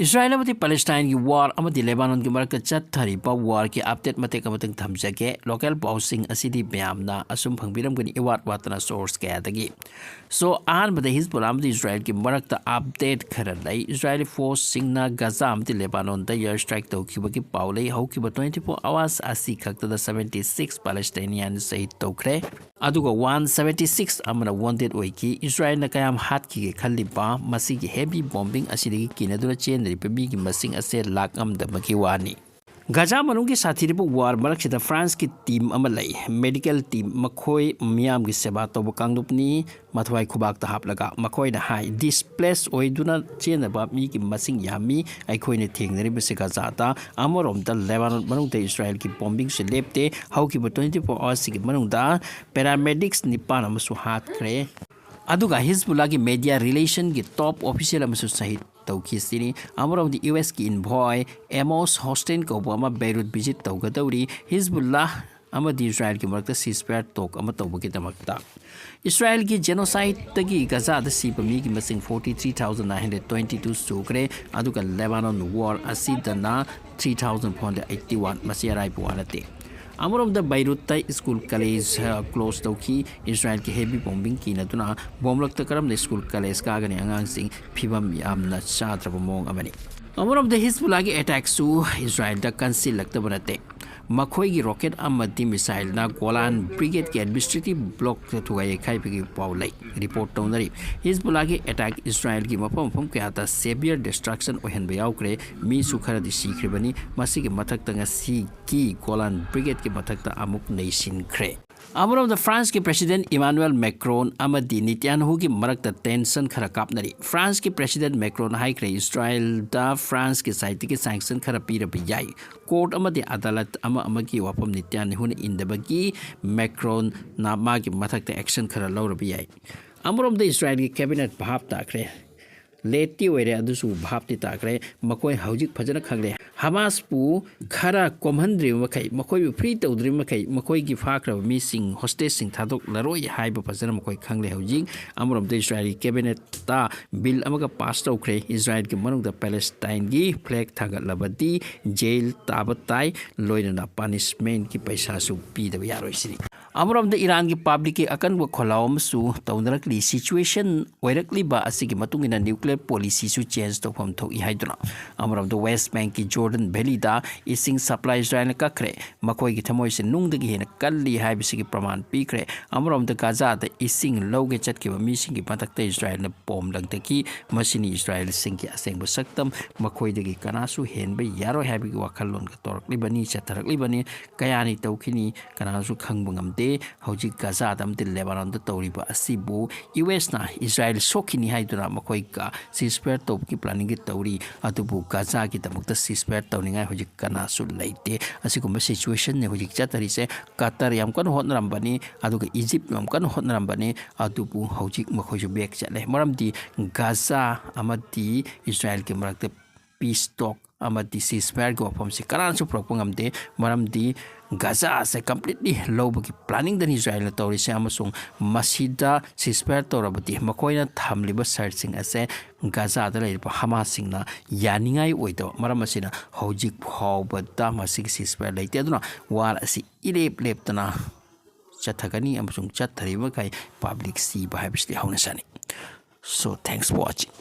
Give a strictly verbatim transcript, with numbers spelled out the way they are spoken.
ꯏꯁꯔꯥꯌꯦꯜ ꯑꯃꯗꯤ ꯄꯦꯂꯦꯁꯇꯥꯏꯟꯒꯤ ꯋꯥꯔ ꯑꯃꯗꯤ ꯂꯦꯕꯥꯅꯣꯟꯒꯤ ꯃꯔꯛꯇ ꯆꯠꯊꯔꯤꯕ ꯋꯥꯔꯒꯤ ꯑꯞꯗꯦꯠ ꯃꯇꯦꯛ ꯑꯃꯇꯪ ꯊꯝꯖꯒꯦ꯫ ꯂꯣꯀꯦꯜ ꯄꯥꯎꯁꯤꯡ ꯑꯁꯤꯗꯤ ꯃꯌꯥꯝꯅ ꯑꯁꯨꯝ ꯐꯪꯕꯤꯔꯝꯒꯅꯤ ꯏꯋꯥꯠ ꯋꯥꯠꯇꯅ ꯁꯣꯔꯁ ꯀꯌꯥꯗꯒꯤ꯫ ꯁꯣ, ꯑꯍꯥꯟꯕꯗ ꯍꯤꯖꯕꯨꯜꯂꯥ ꯑꯃꯗꯤ ꯏꯁꯔꯥꯌꯦꯜꯒꯤ ꯃꯔꯛꯇ ꯑꯞꯗꯦꯠ ꯈꯔ ꯂꯩ꯫ ꯏꯁꯔꯥꯌꯦꯜ ꯐꯣꯔꯁꯁꯤꯡꯅ ꯒꯖꯥ ꯑꯃꯗꯤ ꯂꯦꯕꯥꯅꯣꯟꯗ ꯏꯌꯔ ꯁ꯭ꯇ꯭ꯔꯥꯏꯛ ꯇꯧꯈꯤꯕꯒꯤ ꯄꯥꯎ ꯂꯩ꯫ ꯍꯧꯈꯤꯕ twenty four hours ꯑꯁꯤ ꯈꯛꯇꯗ seventy six ꯄꯦꯂꯦꯁꯇꯥꯏꯅꯤꯌꯥꯟ ꯁꯍꯤꯗ ꯇꯧꯈ꯭ꯔꯦ꯫ ꯑꯗꯨꯒ one seventy six ꯑꯃꯅ ꯋꯣꯟꯗꯦꯗ ꯑꯣꯏꯈꯤ꯫ ꯏꯁꯔꯥꯌꯦꯜꯅ ꯀꯌꯥꯝ ꯍꯥꯠꯈꯤꯒꯦ ꯈꯜꯂꯤꯕ ꯃꯁꯤꯒꯤ ꯍꯦꯚꯤ ꯕꯣꯝꯕꯤꯡ ꯑꯁꯤꯗꯒꯤ ꯀꯤꯅꯗꯨꯅ ꯆꯦꯟꯅꯔꯤꯕ ꯃꯤꯒꯤ ꯃꯁꯤꯡ ꯑꯁꯦ ꯂꯥꯛ ꯑꯃꯗ ꯑꯃꯒꯤ ꯋꯥꯅꯤ꯫ ꯒꯖꯥ ꯃꯅꯨꯡꯒꯤ ꯁꯥꯊꯤꯔꯤꯕ ꯋꯥꯔ ꯃꯔꯛꯁꯤꯗ ꯐ꯭ꯔꯥꯟꯁꯀꯤ ꯇꯤꯝ ꯑꯃ ꯂꯩ, ꯃꯦꯗꯤꯀꯦꯜ ꯇꯤꯝ꯫ ꯃꯈꯣꯏ ꯃꯤꯌꯥꯝꯒꯤ ꯁꯦꯕꯥ ꯇꯧꯕ ꯀꯥꯡꯂꯨꯞꯅꯤ꯫ ꯃꯊ꯭ꯋꯥꯏ ꯈꯨꯕꯥꯛꯇ ꯍꯥꯞꯂꯒ ꯃꯈꯣꯏꯅ ꯍꯥꯏ, ꯗꯤꯁꯄ꯭ꯂꯦꯁ ꯑꯣꯏꯗꯨꯅ ꯆꯦꯟꯅꯕ ꯃꯤꯒꯤ ꯃꯁꯤꯡ ꯌꯥꯝꯃꯤ ꯑꯩꯈꯣꯏꯅ ꯊꯦꯡꯅꯔꯤꯕꯁꯤ ꯒꯖꯥꯗ꯫ ꯑꯃꯔꯣꯝꯗ ꯂꯦꯕꯥꯅꯣꯟ ꯃꯅꯨꯡꯗ ꯏꯁꯔꯥꯌꯦꯜꯒꯤ ꯕꯣꯝꯕꯤꯡꯁꯨ ꯂꯦꯞꯇꯦ꯫ ꯍꯧꯈꯤꯕ twenty four hours ꯁꯤꯒꯤ ꯃꯅꯨꯡꯗ ꯄꯦꯔꯥꯃꯦꯗꯤꯛꯁ ꯅꯤꯄꯥꯟ ꯑꯃꯁꯨ ꯍꯥꯠꯈ꯭ꯔꯦ꯫ ꯑꯗꯨꯒ ꯍꯤꯖꯕꯨꯜꯂꯥꯒꯤ ꯃꯦꯗꯤꯌꯥ ꯔꯤꯂꯦꯁꯟꯒꯤ ꯇꯣꯞ ꯑꯣꯐꯤꯁꯤꯌꯦꯜ ꯑꯃꯁꯨ ꯁꯍꯤꯗ ꯇꯧꯈꯤ ꯁꯤꯅꯤ꯫ ꯑꯃꯔꯣꯝꯗ ꯌꯨ ꯑꯦꯁꯀꯤ ꯏꯟꯚꯣꯏ ꯑꯦꯃꯣꯁ ꯍꯣꯁꯇꯦꯟ ꯀꯧꯕ ꯑꯃ ꯕꯦꯔꯨꯠ ꯚꯤꯖꯤꯠ ꯇꯧꯒꯗꯧꯔꯤ, ꯍꯤꯖꯕꯨꯜꯂꯥ ꯑꯃꯗꯤ ꯏꯁꯔꯥꯌꯦꯜꯒꯤ ꯃꯔꯛꯇ ꯁꯤꯁꯐꯥꯌꯔ ꯇꯣꯛ ꯑꯃ ꯇꯧꯕꯒꯤꯗꯃꯛꯇ꯫ ꯏꯁꯔꯥꯌꯦꯜꯒꯤ ꯖꯦꯅꯣꯁꯥꯏꯗꯇꯒꯤ ꯒꯖꯥꯗ ꯁꯤꯕ ꯃꯤꯒꯤ ꯃꯁꯤꯡ forty three thousand nine hundred twenty two ꯁꯨꯈ꯭ꯔꯦ, ꯑꯗꯨꯒ ꯂꯦꯕꯥꯅꯣꯟ war ꯑꯁꯤꯗꯅ three thousand four hundred eighty one꯫ ꯃꯁꯤ ꯑꯔꯥꯏꯕ ꯋꯥ ꯅꯠꯇꯦ꯫ ꯑꯃꯔꯣꯝꯗ ꯕꯩꯔꯨꯠꯇ ꯁ꯭ꯀꯨꯜ ꯀꯂꯦꯖ, ꯑ, ꯀ꯭ꯂꯣꯖ ꯇꯧꯈꯤ꯫ ꯏꯁꯔꯥꯌꯦꯜꯒꯤ ꯍꯦꯚꯤ ꯕꯣꯝꯕꯤꯡ ꯀꯤꯅꯗꯨꯅ ꯕꯣꯝꯂꯛꯇ ꯀꯔꯝꯅ ꯁ꯭ꯀꯨꯜ ꯀꯂꯦꯖ ꯀꯥꯒꯅꯤ? ꯑꯉꯥꯡꯁꯤꯡ ꯐꯤꯕꯝ ꯌꯥꯝꯅ ꯆꯥꯗ꯭ꯔꯕ ꯃꯑꯣꯡ ꯑꯃꯅꯤ꯫ ꯑꯃꯔꯣꯝꯗ ꯍꯤꯖꯕꯨꯜꯂꯥꯒꯤ ꯑꯦꯇꯦꯛꯁꯨ ꯏꯁꯔꯥꯌꯦꯜꯗ ꯀꯟꯁꯤꯜꯂꯛꯇꯕ ꯅꯠꯇꯦ꯫ ꯃꯈꯣꯏꯒꯤ ꯔꯣꯀꯦꯠ ꯑꯃꯗꯤ ꯃꯤꯁꯥꯏꯜꯅ ꯒꯣꯂꯥꯟ ꯕ꯭ꯔꯤꯒꯦꯗꯀꯤ ꯑꯦꯗꯃꯤꯅꯤꯁꯇ꯭ꯔꯦꯇꯤꯚ ꯕ꯭ꯂꯣꯛꯇ ꯊꯨꯒꯥꯏ ꯌꯩꯈꯥꯏꯕꯒꯤ ꯄꯥꯎ ꯂꯩ꯫ ꯔꯤꯄꯣꯔꯠ ꯇꯧꯅꯔꯤ꯫ ꯍꯤꯖꯕꯨꯜꯂꯥꯒꯤ ꯑꯦꯇꯦꯛ ꯏꯁꯔꯥꯌꯦꯜꯒꯤ ꯃꯐꯝ ꯃꯐꯝ ꯀꯌꯥꯗ ꯁꯦꯚꯤꯌꯔ ꯗꯤꯁꯇ꯭ꯔꯛꯁꯟ ꯑꯣꯏꯍꯟꯕ ꯌꯥꯎꯈ꯭ꯔꯦ꯫ ꯃꯤꯁꯨ ꯈꯔꯗꯤ ꯁꯤꯈ꯭ꯔꯤꯕꯅꯤ꯫ ꯃꯁꯤꯒꯤ ꯃꯊꯛꯇ ꯉꯁꯤꯒꯤ ꯒꯣꯂꯥꯟ ꯕ꯭ꯔꯤꯒꯦꯗꯀꯤ ꯃꯊꯛꯇ ꯑꯃꯨꯛ ꯅꯩꯁꯤꯟꯈ꯭ꯔꯦ꯫ ꯑꯃꯔꯣꯝꯗ ꯐ꯭ꯔꯥꯟꯁꯀꯤ ꯄ꯭ꯔꯦꯁꯤꯗꯦꯟꯠ ꯏꯃꯥꯅꯨꯑꯦꯜ ꯃꯦꯀ꯭ꯔꯣꯟ ꯑꯃꯗꯤ ꯅꯤꯇ꯭ꯌꯥꯟꯍꯨꯒꯤ ꯃꯔꯛꯇ ꯇꯦꯟꯁꯟ ꯈꯔ ꯀꯥꯞꯅꯔꯤ꯫ ꯐ꯭ꯔꯥꯟꯁꯀꯤ ꯄ꯭ꯔꯦꯁꯤꯗꯦꯟꯠ ꯃꯦꯀ꯭ꯔꯣꯟ ꯍꯥꯏꯈ꯭ꯔꯦ, ꯏꯁꯔꯥꯌꯦꯜꯗ ꯐ꯭ꯔꯥꯟꯁꯀꯤ ꯁꯥꯏꯠꯇꯒꯤ ꯁꯦꯡꯁꯟ ꯈꯔ ꯄꯤꯔꯕ ꯌꯥꯏ꯫ ꯀꯣꯔꯠ ꯑꯃꯗꯤ ꯑꯗꯥꯂꯠ ꯑꯃ ꯑꯃꯒꯤ ꯋꯥꯐꯝ ꯅꯤꯇ꯭ꯌꯥꯟꯍꯨꯅ ꯏꯟꯗꯕꯒꯤ ꯃꯦꯀ꯭ꯔꯣꯟꯅ ꯃꯥꯒꯤ ꯃꯊꯛꯇ ꯑꯦꯛꯁꯟ ꯈꯔ ꯂꯧꯔꯕ ꯌꯥꯏ꯫ ꯑꯃꯔꯣꯝꯗ ꯏꯁꯔꯥꯌꯦꯜꯒꯤ ꯀꯦꯕꯤꯅꯦꯠ ꯚꯥꯞ ꯇꯥꯈ꯭ꯔꯦ꯫ ꯂꯦꯠꯇꯤ ꯑꯣꯏꯔꯦ, ꯑꯗꯨꯁꯨ ꯚꯥꯞꯇꯤ ꯇꯥꯈ꯭ꯔꯦ꯫ ꯃꯈꯣꯏ ꯍꯧꯖꯤꯛ ꯐꯖꯅ ꯈꯪꯂꯦ꯫ ꯍꯃꯥꯁꯄꯨ ꯈꯔ ꯀꯣꯝꯍꯟꯗ꯭ꯔꯤꯕ ꯃꯈꯩ, ꯃꯈꯣꯏꯕꯨ ꯐ꯭ꯔꯤ ꯇꯧꯗ꯭ꯔꯤꯕ ꯃꯈꯩ, ꯃꯈꯣꯏꯒꯤ ꯐꯥꯈ꯭ꯔꯕ ꯃꯤꯁꯤꯡ, ꯍꯣꯁꯇꯦꯖꯁꯤꯡ ꯊꯥꯗꯣꯛꯂꯔꯣꯏ ꯍꯥꯏꯕ ꯐꯖꯅ ꯃꯈꯣꯏ ꯈꯪꯂꯦ ꯍꯧꯖꯤꯛ꯫ ꯑꯃꯔꯣꯝꯗ ꯏꯁꯔꯥꯏꯜꯒꯤ ꯀꯦꯕꯤꯅꯦꯠꯇ ꯕꯤꯜ ꯑꯃꯒ ꯄꯥꯁ ꯇꯧꯈ꯭ꯔꯦ꯫ ꯏꯁꯔꯥꯏꯜꯒꯤ ꯃꯅꯨꯡꯗ ꯄꯦꯂꯦꯁꯇꯥꯏꯟꯒꯤ ꯐ꯭ꯂꯦꯒ ꯊꯥꯡꯒꯠꯂꯕꯗꯤ ꯖꯦꯜ ꯇꯥꯕ ꯇꯥꯏ, ꯂꯣꯏꯅꯅ ꯄꯥꯅꯤꯁꯃꯦꯟꯒꯤ ꯄꯩꯁꯥꯁꯨ ꯄꯤꯗꯕ ꯌꯥꯔꯣꯏ ꯁꯤꯅꯤ꯫ ꯑꯃꯔꯣꯝꯗ ꯏꯔꯥꯟꯒꯤ ꯄꯥꯕ꯭ꯂꯤꯛꯀꯤ ꯑꯀꯟꯕ ꯈꯣꯜꯂꯥꯎ ꯑꯃꯁꯨ ꯇꯧꯅꯔꯛꯂꯤ꯫ ꯁꯤꯆꯨꯋꯦꯁꯟ ꯑꯣꯏꯔꯛꯂꯤꯕ ꯑꯁꯤꯒꯤ ꯃꯇꯨꯡ ꯏꯟꯅ ꯅ꯭ꯌꯨꯀ꯭ꯂꯤꯌꯔ ꯄꯣꯂꯤꯁꯤꯁꯨ ꯆꯦꯟꯖ ꯇꯧꯐꯝ ꯊꯣꯛꯏ ꯍꯥꯏꯗꯨꯅ꯫ ꯑꯃꯔꯣꯝꯗ ꯋꯦꯁ ꯕꯦꯡꯛꯀꯤ ꯖꯣꯔꯗꯟ ꯚꯦꯂꯤꯗ ꯏꯁꯤꯡ ꯁꯄ꯭ꯂꯥꯏ ꯏꯁꯔꯥꯏꯜꯅ ꯀꯛꯈ꯭ꯔꯦ꯫ ꯃꯈꯣꯏꯒꯤ ꯊꯃꯣꯏꯁꯤ ꯅꯨꯡꯗꯒꯤ ꯍꯦꯟꯅ ꯀꯜꯂꯤ ꯍꯥꯏꯕꯁꯤꯒꯤ ꯄ꯭ꯔꯃꯥꯟ ꯄꯤꯈ꯭ꯔꯦ꯫ ꯑꯃꯔꯣꯝꯗ ꯒꯥꯖꯥꯗ ꯏꯁꯤꯡ ꯂꯧꯒꯦ ꯆꯠꯈꯤꯕ ꯃꯤꯁꯤꯡꯒꯤ ꯃꯊꯛꯇ ꯏꯁꯔꯥꯏꯜꯅ ꯕꯣꯝ ꯂꯪꯊꯈꯤ꯫ ꯃꯁꯤꯅꯤ ꯏꯁꯔꯥꯏꯜꯁꯤꯡꯒꯤ ꯑꯁꯦꯡꯕ ꯁꯛꯇꯝ꯫ ꯃꯈꯣꯏꯗꯒꯤ ꯀꯅꯥꯁꯨ ꯍꯦꯟꯕ ꯌꯥꯔꯣꯏ ꯍꯥꯏꯕꯒꯤ ꯋꯥꯈꯜꯂꯣꯟꯒ ꯇꯧꯔꯛꯂꯤꯕꯅꯤ, ꯆꯠꯊꯔꯛꯂꯤꯕꯅꯤ꯫ ꯀꯌꯥꯅꯤ ꯇꯧꯈꯤꯅꯤ, ꯀꯅꯥꯁꯨ ꯈꯪꯕ ꯉꯝꯗꯦ꯫ ꯍꯧꯖꯤꯛ ꯒꯥꯖꯥꯗ ꯑꯃꯗꯤ ꯂꯦꯕꯥꯅꯣꯟꯗ ꯇꯧꯔꯤꯕ ꯑꯁꯤꯕꯨ ꯌꯨ ꯑꯦꯁꯅ ꯏꯁꯔꯥꯏꯜ ꯁꯣꯛꯈꯤꯅꯤ ꯍꯥꯏꯗꯨꯅ ꯃꯈꯣꯏꯒ ꯁꯤꯁꯐꯌꯔ ꯇꯧꯕꯒꯤ ꯄ꯭ꯂꯥꯅꯤꯡꯗꯤ ꯇꯧꯔꯤ꯫ ꯑꯗꯨꯕꯨ ꯒꯥꯖꯥꯒꯤꯗꯃꯛꯇ ꯁꯤꯁꯐꯌꯔ ꯇꯧꯅꯤꯡꯉꯥꯏ ꯍꯧꯖꯤꯛ ꯀꯅꯥꯁꯨ ꯂꯩꯇꯦ꯫ ꯑꯁꯤꯒꯨꯝꯕ ꯁꯤꯆꯨꯋꯦꯁꯟꯅꯤ ꯍꯧꯖꯤꯛ ꯆꯠꯊꯔꯤꯁꯦ꯫ ꯀꯇꯔ ꯌꯥꯝ ꯀꯟꯅ ꯍꯣꯠꯅꯔꯝꯕꯅꯤ, ꯑꯗꯨꯒ ꯏꯖꯤꯞ ꯌꯥꯝ ꯀꯟꯅ ꯍꯣꯠꯅꯔꯝꯕꯅꯤ, ꯑꯗꯨꯕꯨ ꯍꯧꯖꯤꯛ ꯃꯈꯣꯏꯁꯨ ꯕꯦꯛ ꯆꯠꯂꯦ꯫ ꯃꯔꯝꯗꯤ ꯒꯥꯖꯥ ꯑꯃꯗꯤ ꯏꯁꯔꯥꯏꯜꯒꯤ ꯃꯔꯛꯇ ꯄꯤꯁ ꯇꯣꯛ ꯑꯃꯗꯤ ꯁꯤꯁꯐꯌꯔꯒꯤ ꯋꯥꯐꯝꯁꯤ ꯀꯅꯥꯅꯁꯨ ꯄꯨꯔꯛꯄ ꯉꯝꯗꯦ꯫ ꯃꯔꯝꯗꯤ ꯒꯥꯖꯥ ꯑꯁꯦ ꯀꯝꯄ꯭ꯂꯤꯠꯂꯤ ꯂꯧꯕꯒꯤ ꯄ꯭ꯂꯥꯅꯤꯡꯗꯅꯤ ꯏꯁꯔꯥꯏꯜꯅ ꯇꯧꯔꯤꯁꯦ, ꯑꯃꯁꯨꯡ ꯃꯁꯤꯗ ꯁꯤꯁꯐꯌꯔ ꯇꯧꯔꯕꯗꯤ ꯃꯈꯣꯏꯅ ꯊꯝꯂꯤꯕ ꯁꯔꯠꯁꯤꯡ ꯑꯁꯦ ꯒꯥꯖꯥꯗ ꯂꯩꯔꯤꯕ ꯍꯃꯥꯁꯁꯤꯡꯅ ꯌꯥꯅꯤꯡꯉꯥꯏ ꯑꯣꯏꯗꯕ ꯃꯔꯝ ꯑꯁꯤꯅ ꯍꯧꯖꯤꯛ ꯐꯥꯎꯕꯗ ꯃꯁꯤꯒꯤ ꯁꯤꯁꯐꯌꯔ ꯂꯩꯇꯦ꯫ ꯑꯗꯨꯅ ꯋꯥꯔ ꯑꯁꯤ ꯏꯂꯦꯞ ꯂꯦꯞꯇꯅ ꯆꯠꯊꯒꯅꯤ ꯑꯃꯁꯨꯡ ꯆꯠꯊꯔꯤꯕ ꯃꯈꯩ ꯄꯥꯕ꯭ꯂꯤꯛ ꯁꯤꯕ ꯍꯥꯏꯕꯁꯤꯗꯤ ꯍꯧꯅꯁꯥꯅꯤ꯫ So, thanks for watching.